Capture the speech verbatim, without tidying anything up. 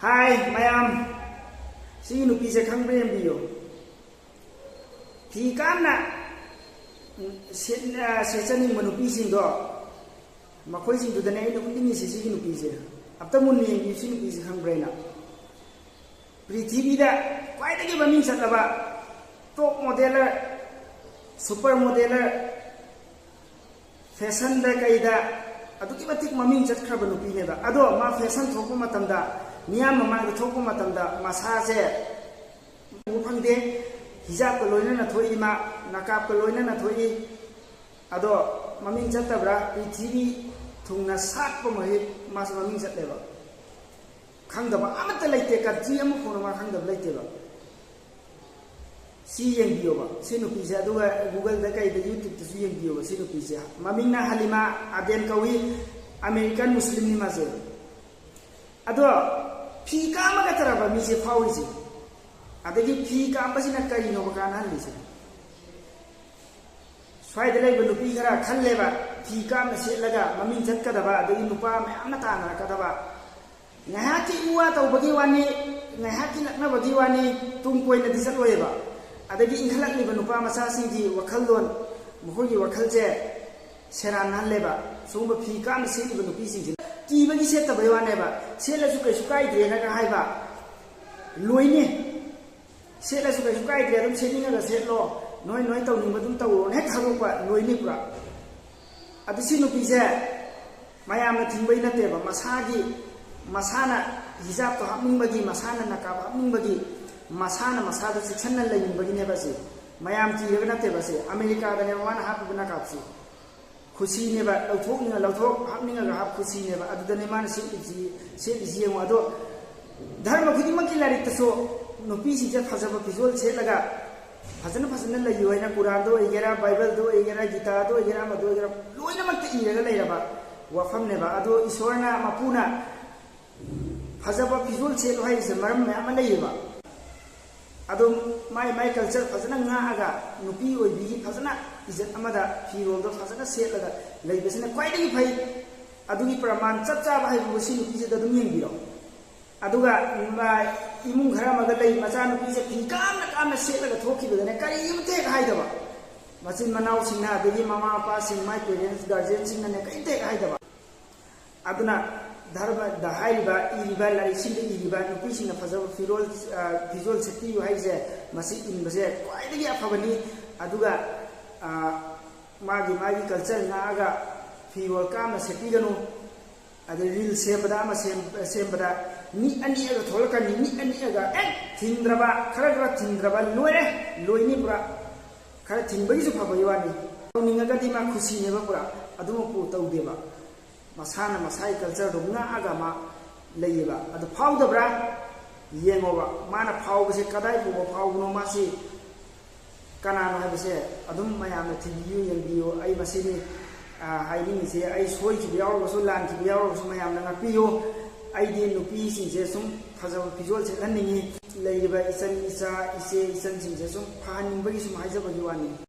ꯍꯥꯏ ꯃꯌꯥꯝ, ꯁꯤꯒꯤ ꯅꯨꯄꯤꯁꯦ ꯈꯪꯕ꯭ꯔꯥ ꯌꯦꯡꯕꯤꯌꯨ꯫ ꯐꯤ ꯀꯥꯝꯅ, ꯎꯝ, ꯁꯦꯠ-, ꯑ, ꯁꯦꯠꯆꯅꯤꯡꯕ ꯅꯨꯄꯤꯁꯤꯡꯗꯣ, ꯃꯈꯣꯏꯁꯤꯡꯗꯨꯗꯅꯦ ꯑꯩꯅ ꯎꯠꯅꯤꯡꯉꯤꯁꯦ꯫ ꯁꯤꯒꯤ ꯅꯨꯄꯤꯁꯦ ꯑꯝꯇ ꯃꯨꯟꯅ ꯌꯦꯡꯕꯤꯌꯨ꯫ ꯁꯤ ꯅꯨꯄꯤꯁꯦ ꯈꯪꯕ꯭ꯔꯥ ꯍꯥꯏꯅ? ꯄ꯭ꯔꯤꯊꯤꯕꯤꯗ ꯈ꯭ꯋꯥꯏꯗꯒꯤ ꯃꯃꯤꯡ ꯆꯠꯂꯕ top modeler, super modeler, ꯐꯦꯁꯟꯗ ꯀꯩꯗ ꯑꯗꯨꯛꯀꯤ ꯃꯇꯤꯛ ꯃꯃꯤꯡ ꯆꯠꯈ꯭ꯔꯕ ꯅꯨꯄꯤꯅꯦꯕ꯫ ꯑꯗꯣ ꯃꯥ ꯐꯦꯁꯟ ꯊꯣꯛꯄ ꯃꯇꯝꯗ ꯃꯤꯌꯥꯝ ꯃꯃꯥꯡꯗ ꯊꯣꯛꯄ ꯃꯇꯝꯗ ꯃꯁꯥꯁꯦ ꯎꯕ ꯐꯪꯗꯦ꯫ ꯍꯤꯖꯥꯕꯀ ꯂꯣꯏꯅꯅ ꯊꯣꯛꯏ, ꯃꯥ ꯅꯀꯥꯞꯀ ꯂꯣꯏꯅꯅ ꯊꯣꯛꯏ꯫ ꯑꯗꯣ ꯃꯃꯤꯡ ꯆꯠꯇꯕ꯭ꯔꯥ? ꯄ꯭ꯔꯤꯊꯤꯕꯤ ꯊꯨꯡꯅ ꯁꯥꯠꯄ ꯃꯍꯩ ꯃꯥꯁꯨ ꯃꯃꯤꯡ ꯆꯠꯂꯦꯕ꯫ ꯈꯪꯗꯕ ꯑꯃꯠꯇ ꯂꯩꯇꯦ, ꯀꯟꯇ꯭ꯔꯤ ꯑꯃ ꯐꯥꯎꯅ ꯃꯥ ꯈꯪꯗꯕ ꯂꯩꯇꯦꯕ꯫ ꯁꯤ ꯌꯦꯡꯕꯤꯌꯣꯕ, ꯁꯤ ꯅꯨꯄꯤꯁꯦ꯫ ꯑꯗꯨꯒ Google-ꯗ ꯀꯩꯗ, YouTube-ꯇꯁꯨ ꯌꯦꯡꯕꯤꯌꯣꯕ꯫ ꯁꯤ ꯅꯨꯄꯤꯁꯦ ꯃꯃꯤꯡꯅ ꯍꯂꯤꯃꯥ ꯑꯗꯦꯟ ꯀꯧꯏ, American Muslim-ꯅꯤ ꯃꯥꯁꯦ꯫ ꯑꯗꯣ ꯐꯤ ꯀꯥꯝꯃꯒ ꯇꯔꯕ ꯃꯤꯁꯦ ꯐꯥꯎꯔꯤꯁꯦ? ꯑꯗꯒꯤ ꯐꯤ ꯀꯥꯝꯕꯁꯤꯅ ꯀꯔꯤꯅꯣꯕ ꯀꯥꯟꯅꯍꯜꯂꯤꯁꯦ? ꯁ꯭ꯋꯥꯏꯗ ꯂꯩꯕ ꯅꯨꯄꯤ ꯈꯔ ꯈꯜꯂꯦꯕ, ꯐꯤ ꯀꯥꯝꯅ ꯁꯦꯠꯂꯒ ꯃꯃꯤꯡ ꯆꯠꯀꯗꯕ, ꯑꯗꯒꯤ ꯅꯨꯄꯥ ꯃꯌꯥꯝꯅ ꯇꯥꯟꯅꯔꯛꯀꯗꯕ꯫ ꯉꯥꯏꯍꯥꯛꯀꯤ ꯎ ꯋꯥ ꯇꯧꯕꯒꯤ ꯋꯥꯅꯤ, ꯉꯥꯏꯍꯥꯛꯀꯤ ꯂꯛꯅꯕꯒꯤ ꯋꯥꯅꯤ, ꯇꯨꯡ ꯀꯣꯏꯅꯗꯤ ꯆꯠꯂꯣꯏꯕ꯫ ꯑꯗꯒꯤ ꯏꯟꯈꯠꯂꯛꯂꯤꯕ ꯅꯨꯄꯥ ꯃꯆꯥꯁꯤꯡꯒꯤ ꯋꯥꯈꯜꯂꯣꯟ, ꯃꯈꯣꯏꯒꯤ ꯋꯥꯈꯜꯁꯦ ꯁꯦꯔꯥꯟꯅꯍꯜꯂꯦꯕ꯫ ꯁꯤꯒꯨꯝꯕ ꯐꯤ ꯀꯥꯝꯅ ꯁꯦꯠꯂꯤꯕ ꯅꯨꯄꯤꯁꯤꯡꯁꯤꯅ ꯀꯤꯕꯒꯤ ꯁꯦꯠꯇꯕꯩ ꯋꯥꯅꯦꯕ, ꯁꯦꯠꯂꯁꯨ ꯀꯩꯁꯨ ꯀꯥꯏꯗ꯭ꯔꯦꯅꯒ ꯍꯥꯏꯕ꯫ ꯂꯣꯏꯅꯦ꯫ ꯁꯦꯠꯂꯁꯨ ꯀꯩꯁꯨ ꯀꯥꯏꯗ꯭ꯔꯦ, ꯑꯗꯨꯝ ꯁꯦꯠꯅꯤꯡꯉꯒ ꯁꯦꯠꯂꯣ, ꯅꯣꯏ ꯅꯣꯏ ꯇꯧꯅꯤꯡꯕ ꯑꯗꯨꯝ ꯇꯧꯔꯣꯅ ꯍꯦꯛ ꯊꯥꯗꯣꯛꯄ, ꯂꯣꯏꯅꯤ ꯄꯨꯔꯥ꯫ ꯑꯗꯨ ꯁꯤ ꯅꯨꯄꯤꯁꯦ ꯃꯌꯥꯝꯅ ꯊꯤꯡꯕꯩ ꯅꯠꯇꯦꯕ, ꯃꯁꯥꯒꯤ, ꯃꯁꯥꯅ ꯍꯤꯖꯥꯕꯇꯣ ꯍꯥꯞꯅꯤꯡꯕꯒꯤ, ꯃꯁꯥꯅ ꯅꯀꯥꯞ ꯍꯥꯞꯅꯤꯡꯕꯒꯤ, ꯃꯁꯥꯅ ꯃꯁꯥꯗ ꯆꯦꯛꯁꯤꯟꯅ ꯂꯩꯅꯤꯡꯕꯒꯤꯅꯦꯕ ꯑꯁꯤ꯫ ꯃꯌꯥꯝ ꯀꯤꯔꯒ ꯅꯠꯇꯦꯕ ꯑꯁꯤ꯫ ꯑꯃꯦꯔꯤꯀꯥꯗꯅꯦꯕ ꯃꯥꯅ ꯍꯥꯞꯄꯤꯕ ꯅꯀꯥꯞꯁꯤ꯫ ꯈꯨꯁꯤꯅꯦꯕ, ꯂꯧꯊꯣꯛꯅꯤꯡꯉ ꯂꯧꯊꯣꯛ, ꯍꯥꯞꯅꯤꯡꯉꯒ ꯍꯥꯞ, ꯈꯨꯁꯤꯅꯦꯕ꯫ ꯑꯗꯨꯗꯅꯦ ꯃꯥꯅ ꯁꯦꯠꯂꯤꯁꯤ, ꯁꯦꯠꯂꯤꯁꯤ ꯌꯦꯡꯉꯣ꯫ ꯑꯗꯣ ꯙꯔꯃ ꯈꯨꯗꯤꯡꯃꯛꯀꯤ ꯂꯥꯏꯔꯤꯛꯇꯁꯨ ꯅꯨꯄꯤꯁꯤꯡꯁꯦ ꯐꯖꯕ ꯐꯤꯖꯣꯜ ꯁꯦꯠꯂꯒ ꯐꯖꯅ ꯐꯖꯅ ꯂꯩꯌꯨ ꯍꯥꯏꯅ ꯀꯨꯔꯥꯟꯗ ꯑꯣꯏꯒꯦꯔꯥ, ꯕꯥꯏꯕꯜꯗ ꯑꯣꯏꯒꯦꯔꯥ, ꯒꯤꯇꯥꯗ ꯑꯣꯏꯒꯦꯔꯥ, ꯑꯃꯗ ꯑꯣꯏꯒꯦꯔꯥ, ꯂꯣꯏꯅꯃꯛꯇ ꯏꯔꯒ ꯂꯩꯔꯕ ꯋꯥꯐꯝꯅꯦꯕ꯫ ꯑꯗꯣ ꯏꯁꯣꯔꯅ, ꯃꯄꯨꯅ ꯐꯖꯕ ꯐꯤꯖꯣꯜ ꯁꯦꯠꯂꯨ ꯍꯥꯏꯔꯤꯁꯦ ꯃꯔꯝ ꯃꯌꯥꯝ ꯑꯃ ꯂꯩꯌꯦꯕ꯫ ꯑꯗꯨꯝ ꯃꯥꯏ ꯃꯥꯏ culture ꯐꯖꯅ ꯉꯥꯛꯑꯒ, ꯅꯨꯄꯤ ꯑꯣꯏꯕꯤꯒꯤ ꯐꯖꯅ ꯏꯖꯠ ꯑꯃꯗ ꯐꯤꯔꯣꯜꯗꯣ ꯐꯖꯅ ꯁꯦꯠꯂꯒ ꯂꯩꯕꯁꯤꯅ ꯈ꯭ꯋꯥꯏꯗꯒꯤ ꯐꯩ꯫ ꯑꯗꯨꯒꯤ ꯄ꯭ꯔꯃꯥꯟ ꯆꯞ ꯆꯥꯕ ꯍꯥꯏꯕꯕꯨ ꯁꯤ ꯅꯨꯄꯤꯁꯤꯗ ꯑꯗꯨꯝ ꯌꯦꯡꯕꯤꯔꯣ꯫ ꯑꯗꯨꯒ ꯏꯃꯨꯡ ꯈꯔ ꯑꯃꯒ ꯂꯩ, ꯃꯆꯥꯅꯨꯄꯤꯁꯦ ꯐꯤ ꯀꯥꯝꯅ ꯀꯥꯝꯅ ꯁꯦꯠꯂꯒ ꯊꯣꯛꯈꯤꯕꯗꯅꯦ ꯀꯔꯤꯃꯇ ꯍꯦꯛ ꯍꯥꯏꯗꯕ꯫ ꯃꯆꯤꯟ ꯃꯅꯥꯎꯁꯤꯡꯅ, ꯑꯗꯒꯤ ꯃꯃꯥ ꯃꯄꯥꯁꯤꯡ, ꯃꯥꯏ ꯄꯦꯔꯦꯟꯁ, ꯒꯥꯔꯖꯤꯌꯟꯁꯤꯡꯅꯅꯦ ꯀꯔꯤꯝꯇ ꯍꯦꯛ ꯍꯥꯏꯗꯕ꯫ ꯑꯗꯨꯅ ꯙꯔꯃꯗ ꯍꯥꯏꯔꯤꯕ, ꯏꯔꯤꯕ ꯂꯥꯏꯔꯤꯛꯁꯤꯡꯗ ꯏꯔꯤꯕ ꯅꯨꯄꯤꯁꯤꯡꯅ ꯐꯖꯕ ꯐꯤꯔꯣꯜ, ꯑ, ꯐꯤꯖꯣꯜ ꯁꯦꯠꯄꯤꯌꯨ ꯍꯥꯏꯁꯦ, ꯃꯁꯤ ꯏꯟꯕꯁꯦ ꯈ꯭ꯋꯥꯏꯗꯒꯤ ꯑꯐꯕꯅꯤ꯫ ꯑꯗꯨꯒ, ꯑ, ꯃꯥꯒꯤ, ꯃꯥꯒꯤ ꯀꯜꯆꯔ ꯉꯥꯛꯑꯒ ꯐꯤꯔꯣꯜ ꯀꯥꯝꯅ ꯁꯦꯠꯄꯤꯒꯅꯨ꯫ ꯑꯗꯩ ꯔꯤꯜ ꯁꯦꯝꯕꯗ ꯑꯃ ꯁꯦꯝ-, ꯁꯦꯝꯕꯗ ꯃꯤ ꯑꯅꯤꯒ ꯊꯣꯛꯂꯛꯀꯅꯤ, ꯃꯤ ꯑꯅꯤꯒ ꯍꯦꯛ ꯊꯤꯡꯗ꯭ꯔꯕ, ꯈꯔ ꯈꯔ ꯊꯤꯡꯗ꯭ꯔꯕ ꯂꯣꯏꯔꯦ, ꯂꯣꯏꯅꯤ ꯄꯨꯔꯥ꯫ ꯈꯔ ꯊꯤꯡꯕꯒꯤꯁꯨ ꯐꯕꯒꯤ ꯋꯥꯅꯤ, ꯇꯧꯅꯤꯡꯉꯒꯗꯤ ꯃꯥ ꯈꯨꯁꯤꯅꯦꯕ ꯄꯨꯔꯥ꯫ ꯑꯗꯨꯃꯛꯄꯨ ꯇꯧꯗꯦꯕ꯫ ꯃꯁꯥꯅ ꯃꯁꯥꯒꯤ ꯀꯜꯆꯔꯗꯣ ꯉꯥꯛꯑꯒ ꯃꯥ ꯂꯩꯌꯦꯕ꯫ ꯑꯗꯨ ꯐꯥꯎꯗꯕ꯭ꯔꯥ? ꯌꯦꯡꯉꯣꯕ, ꯃꯥꯅ ꯐꯥꯎꯕꯁꯦ ꯀꯗꯥꯏ ꯐꯥꯎꯕ ꯐꯥꯎꯕꯅꯣ, ꯃꯥꯁꯤ ꯀꯅꯥꯅꯣ ꯍꯥꯏꯕꯁꯦ ꯑꯗꯨꯝ ꯃꯌꯥꯝꯅ ꯊꯤꯕꯤꯌꯨ, ꯌꯦꯡꯕꯤꯌꯨ꯫ ꯑꯩ ꯃꯁꯤꯅꯤ, ꯑ, ꯍꯥꯏꯅꯤꯡꯉꯤꯁꯦ꯫ ꯑꯩ ꯁꯣꯏꯈꯤꯕ ꯌꯥꯎꯔꯒꯁꯨ, ꯂꯥꯟꯈꯤꯕ ꯌꯥꯎꯔꯒꯁꯨ ꯃꯌꯥꯝꯅ ꯉꯥꯛꯄꯤꯌꯨ꯫ ꯑꯩꯗꯤ ꯅꯨꯄꯤꯁꯤꯡꯁꯦ ꯁꯨꯝ ꯐꯖꯕ ꯐꯤꯖꯣꯜ ꯁꯦꯠꯍꯟꯅꯤꯡꯉꯤ꯫ ꯂꯩꯔꯤꯕ ꯏꯆꯟ ꯏꯆꯥ, ꯏꯆꯦ ꯏꯆꯟꯁꯤꯡꯁꯦ ꯁꯨꯝ ꯐꯍꯟꯅꯤꯡꯕꯒꯤ ꯁꯨꯝ ꯍꯥꯏꯖꯕꯒꯤ ꯋꯥꯅꯤ꯫